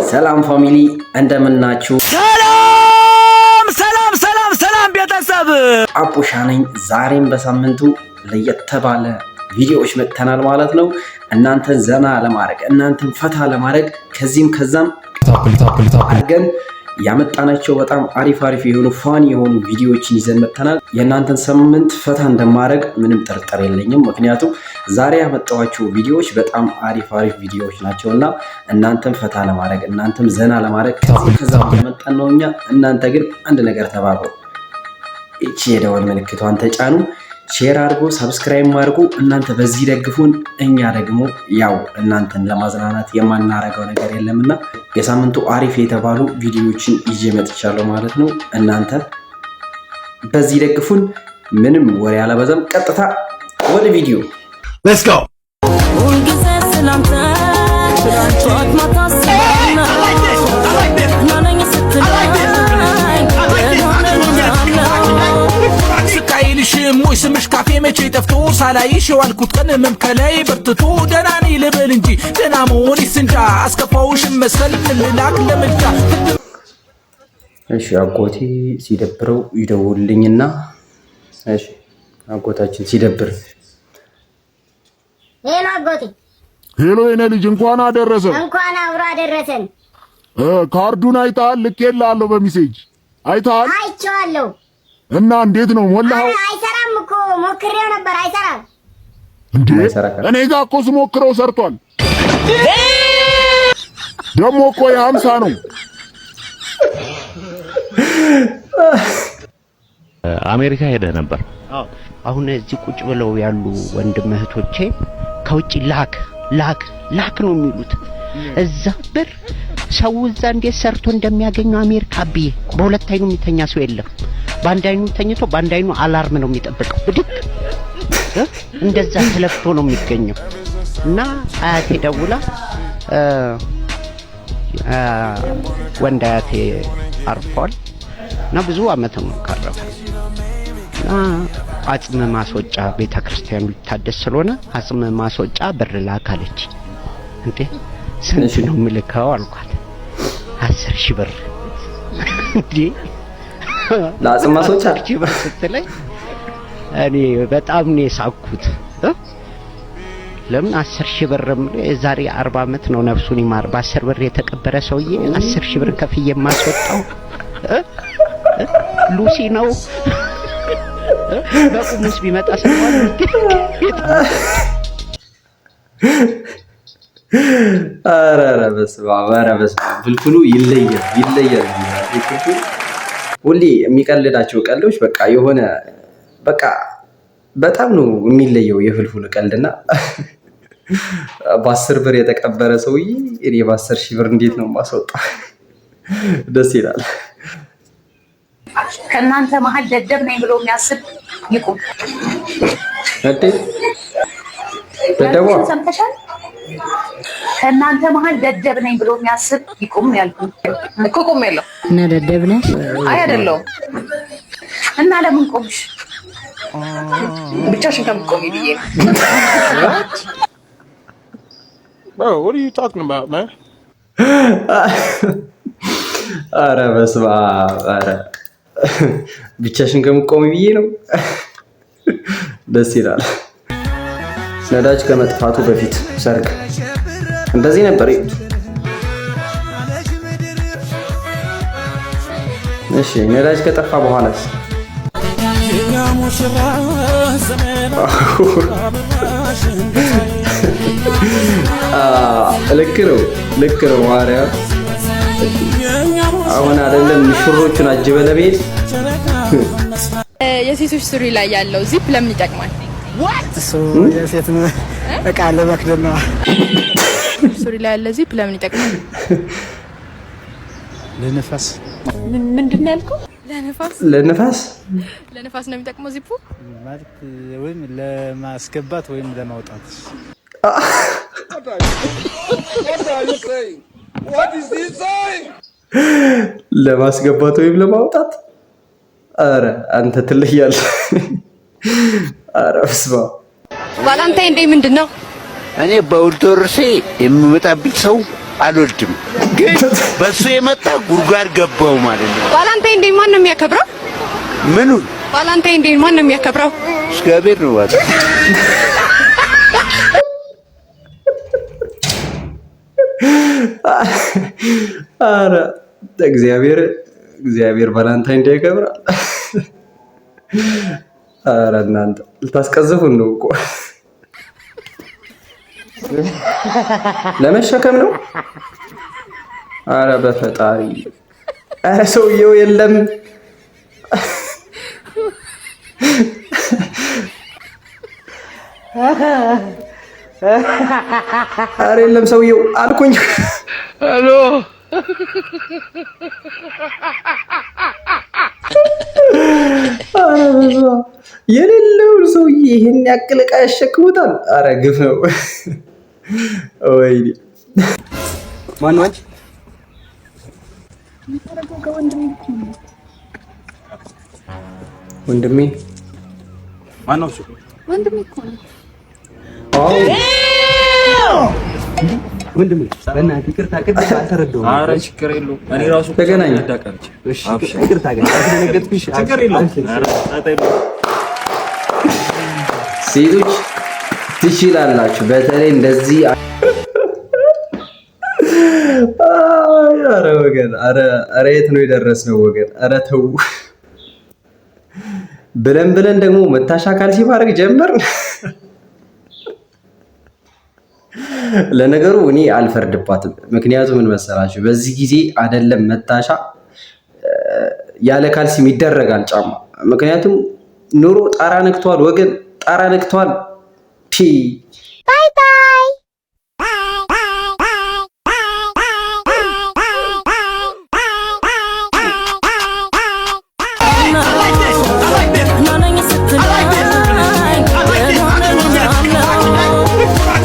ሰላም family፣ እንደምናችሁ? ሰላም ሰላም ሰላም ሰላም ቤተሰብ። አቦሻ ነኝ። ዛሬም በሳምንቱ ለየት ባለ ቪዲዮዎች መጥተናል ማለት ነው። እናንተን ዘና ለማድረግ፣ እናንተን ፈታ ለማድረግ ከዚህም ከዛም አድርገን ያመጣናቸው በጣም አሪፍ አሪፍ የሆኑ funny የሆኑ ቪዲዮዎችን ይዘን መጥተናል። የእናንተን ሳምንት ፈታ እንደማድረግ ምንም ጥርጥር የለኝም። ምክንያቱም ዛሬ ያመጣኋቸው ቪዲዮዎች በጣም አሪፍ አሪፍ ቪዲዮዎች ናቸው እና እናንተን ፈታ ለማድረግ፣ እናንተም ዘና ለማድረግ ከዚህ ከዛም ያመጣን ነው እኛ። እናንተ ግን አንድ ነገር ተባብሩ፣ እቺ የደወል ምልክቷን ተጫኑ፣ share አድርጎ subscribe አድርጎ እናንተ በዚህ ደግፉን። እኛ ደግሞ ያው እናንተን ለማዝናናት የማናረገው ነገር የለምና የሳምንቱ አሪፍ የተባሉ ቪዲዮዎችን ይዤ መጥቻለሁ ማለት ነው። እናንተ በዚህ ደግፉን። ምንም ወሬ አላበዛም፣ ቀጥታ ወደ ቪዲዮ። Let's go. ሁልጊዜ ስላንተ ጠዋት ማታ ናነኝ ስትለኝ ስቃይልሽም ወይ ስምሽ ካፌ መቼ ጠፍቶ ሳላይሽ የዋልኩት ቀን ህመም ከላይ በርትቶ ደህና ነኝ ልበል እንጂ ደህና መሆኔስ እንጃ፣ አስከፋውሽም መሰል ልላክ ለምልጃ። እሺ፣ አጎቴ ሲደብረው ይደውልልኝና፣ እሺ፣ አጎታችን ሲደብር። Hello አጎቴ። Hello የኔ ልጅ፣ እንኳን አደረሰ። እንኳን አብሮ አደረሰን። ካርዱን አይተሃል? ልኬልሃለሁ በ message፣ አይተሃል? አይቼዋለሁ። እና እንዴት ነው፣ ሞላኸው? ኧረ አይሰራም እኮ፣ ሞክሬው ነበር፣ አይሰራም። እንዴ? የማይሰራ ካርድ። እኔ ጋር እኮ ስሞክረው ሰርቷል። ደግሞ እኮ የ50 ነው። አሜሪካ ሄደህ ነበር? አሁን እዚህ ቁጭ ብለው ያሉ ወንድም እህቶቼ ከውጭ ላክ ላክ ላክ ነው የሚሉት። እዛ ብር ሰው እዛ እንዴት ሰርቶ እንደሚያገኘው አሜሪካ ብዬ በሁለት አይኑ የሚተኛ ሰው የለም። በአንድ አይኑ ተኝቶ በአንድ አይኑ alarm ነው የሚጠብቀው። ብድግ እንደዛ ተለፍቶ ነው የሚገኘው። እና አያቴ ደውላ ወንድ አያቴ አርፏል እና ብዙ አመት ነው ካረፈ እና አጽም ማስወጫ ቤተ ክርስቲያኑ ሊታደስ ስለሆነ አጽም ማስወጫ ብር ላክ አለች። እንዴ፣ ስንት ነው ምልከው አልኳት። 10,000 ብር። እንዴ? ለአጽም ማስወጫ? 10,000 ብር ስትለኝ እኔ በጣም ነው የሳቅኩት እ? ለምን 10,000 ብር? የዛሬ 40 ዓመት ነው፣ ነፍሱን ይማር። በ10 ብር የተቀበረ ሰውዬ 10,000 ብር ከፍዬ የማስወጣው እ? እ? ሉሲ ነው እ? በቁሙስ ቢመጣ ስለሆነ። ኧረ ኧረ በስመ አብ፣ ኧረ በስመ አብ። ፍልፍሉ ይለያል፣ ይለያል። ፍልፍሉ ሁሌ የሚቀልዳቸው ቀልዶች በቃ የሆነ በቃ በጣም ነው የሚለየው የፍልፍሉ ቀልድና በ10 ብር የተቀበረ ሰውዬ እኔ በ10,000 ብር እንዴት ነው የማስወጣው? ደስ ይላል። ከእናንተ መሀል ደደብ ነኝ ብሎ የሚያስብ ይቁም። እንዴ፣ ደደቧ። ያልኩሽን ሰምተሻል? ከእናንተ መሀል ደደብ ነኝ ብሎ የሚያስብ ይቁም ነው ያልኩኝ። እኮ ቆሜያለሁ። እና ደደብ ነሽ? አይ፣ አይደለሁም። እና ለምን ቆምሽ? ብቻሽን ከምትቆሚ ብዬ ነው። Bro, what are you talking about, man? ኧረ በስመ አብ! ኧረ ብቻሽን ከምትቆሚ ብዬ ነው። ደስ ይላል። ነዳጅ ከመጥፋቱ በፊት ሰርግ እንደዚህ ነበር። ይዩት። እሺ፣ ነዳጅ ከጠፋ በኋላስ? ልክ ነው፣ ልክ ነው። ማርያም፣ አሁን አይደለም ሙሽሮቹን አጅበ ለመሄድ። የሴቶች ሱሪ ላይ ያለው ዚፕ ለምን ይጠቅማል? እሱ የሴት እቃ ለመክደን ነው። ሱሪ ላይ ያለ ዚፕ ለምን ይጠቅማል? ለነፋስ። ምንድን ነው ያልከው? ለንፋስ? ለንፋስ። ለንፋስ ነው የሚጠቅመው ዚፑ? ማለት ወይም ለማስገባት ወይም ለማውጣት። What are you saying? What is he saying? ለማስገባት ወይም ለማውጣት። አረ አንተ ትለያለህ። አረ በስመ አብ። Valentine Day ምንድን ነው? እኔ በውልዶርሴ የሚመጣብኝ ሰው አልወድም፣ ግን በሱ የመጣ ጉድጓድ ገባው ማለት ነው። Valentine Day ማን ነው የሚያከብረው? ምኑን? Valentine Day ማን ነው የሚያከብረው? እግዚአብሔር ነው ማለት። ኧረ እግዚአብሔር፣ እግዚአብሔር Valentine Day ያከብራል። ኧረ እናንተ ልታስቀዝፉን ነው እኮ። ለመሸከም ነው። ኧረ በፈጣሪ፣ ኧረ ሰውየው የለም። ኧረ የለም ሰውየው አልኩኝ። Hello. ኧረ በስመ አብ። የሌለውን ሰውዬ ይሄን ያክል ዕቃ ያሸክሙታል። ኧረ ግፍ ነው። ወይኔ። ማነው አንቺ? ወንድሜ። ማነው እሱ? ወንድሜ እኮ ነው። ወንድሜ በእናትህ ይቅርታ፣ ቅድም አልተረዳሁም። ኧረ ችግር የለውም። እኔ ራሱ ተገናኘ። እሺ ይቅርታ፣ ግን አስደነገጥኩሽ። ችግር የለውም። ኧረ ጣጣ የለውም። ሴቶች ትችላላችሁ። በተለይ እንደዚህ። አይ፣ ኧረ ወገን፣ ኧረ ኧረ የት ነው የደረስነው ወገን? ኧረ ተው ብለን ብለን ደግሞ መታሻ ካልሲ ማድረግ ጀመርን። ለነገሩ እኔ አልፈርድባትም። ምክንያቱም ምን መሰላችሁ፣ በዚህ ጊዜ አይደለም መታሻ ያለ ካልሲም ይደረጋል ጫማ። ምክንያቱም ኑሮ ጣራ ነክቷል ወገን፣ ጣራ ነክቷል። Bye bye.